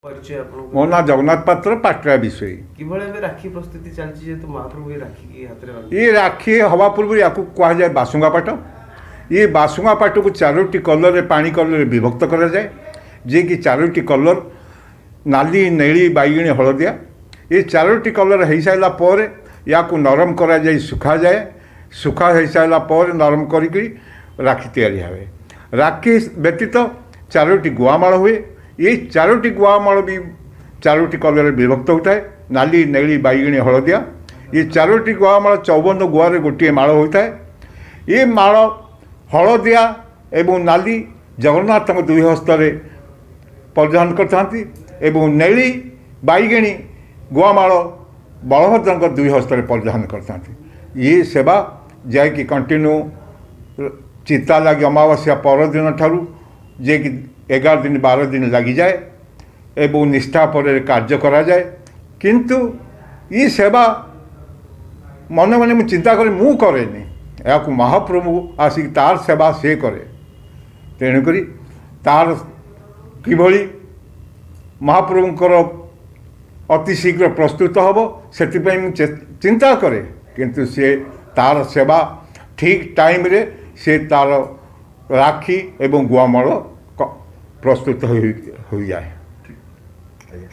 ପରିଚୟ ଆପଣଙ୍କୁ? ମୋ ନାଁ ଜଗନ୍ନାଥ ପାତ୍ର, ପାଟରା ବିଷୋୟୀ। କିଭଳି ଏବେ ରାକ୍ଷୀ ପ୍ରସ୍ତୁତି ଚାଲିଛି, ଯେହେତୁ ମହାପ୍ରଭୁ ଏ ରାକ୍ଷୀ ହାତରେ ବାନ୍ଧି ଇଏ ରାକ୍ଷୀ ହେବା ପୂର୍ବରୁ ୟାକୁ କୁହାଯାଏ ବାସୁଙ୍ଗା ପାଟ। ଇଏ ବାସୁଙ୍ଗା ପାଟକୁ ଚାରୋଟି କଲରରେ, ପାଣି କଲରରେ ବିଭକ୍ତ କରାଯାଏ, ଯିଏକି ଚାରୋଟି କଲର ନାଲି, ନେଳି, ବାଇଗଣୀ, ହଳଦିଆ। ଏ ଚାରୋଟି କଲର ହେଇସାରିଲା ପରେ ୟାକୁ ନରମ କରାଯାଇ ଶୁଖାଯାଏ। ଶୁଖା ହେଇସାରିଲା ପରେ ନରମ କରିକି ରାକ୍ଷୀ ତିଆରି ହୁଏ। ରାକ୍ଷୀ ବ୍ୟତୀତ ଚାରୋଟି ଗୁଆମାଳ ହୁଏ। ଏଇ ଚାରୋଟି ଗୁଆମାଳ ବି ଚାରୋଟି କଲରରେ ବିଭକ୍ତ ହୋଇଥାଏ, ନାଲି, ନେଳି, ବାଇଗଣୀ, ହଳଦିଆ। ଏ ଚାରୋଟି ଗୁଆମାଳ 54 ଗୁଆରେ ଗୋଟିଏ ମାଳ ହୋଇଥାଏ। ଏ ମାଳ ହଳଦିଆ ଏବଂ ନାଲି ଜଗନ୍ନାଥଙ୍କ ଦୁଇ ହସ୍ତରେ ପରିଧାନ କରିଥାନ୍ତି ଏବଂ ନେଳି, ବାଇଗଣୀ ଗୁଆମାଳ ବଳଭଦ୍ରଙ୍କ ଦୁଇ ହସ୍ତରେ ପରିଧାନ କରିଥାନ୍ତି। ଇଏ ସେବା ଯାଇକି କଣ୍ଟିନ୍ୟୁ ଚିତା ଲାଗି ଅମାବାସ୍ୟା ପରଦିନ ଠାରୁ ଯିଏକି 11 ଦିନ 12 ଦିନ ଲାଗିଯାଏ ଏବଂ ନିଷ୍ଠା ପରେ କାର୍ଯ୍ୟ କରାଯାଏ। କିନ୍ତୁ ଇ ସେବା ମନେ ମନେ ମୁଁ ଚିନ୍ତା କରେ, ମୁଁ କରେନି, ଏହାକୁ ମହାପ୍ରଭୁ ଆସିକି ତାର ସେବା ସେ କରେ। ତେଣୁକରି ତାର କିଭଳି ମହାପ୍ରଭୁଙ୍କର ଅତି ଶୀଘ୍ର ପ୍ରସ୍ତୁତ ହେବ, ସେଥିପାଇଁ ମୁଁ ଚିନ୍ତା କରେ। କିନ୍ତୁ ସେ ତାର ସେବା ଠିକ୍ ଟାଇମ୍ରେ ସେ ତାର ରାକ୍ଷୀ ଏବଂ ଗୁଆମାଳ ପ୍ରସ୍ତୁତ ହୋଇଯାଏ। ଆଜ୍ଞା।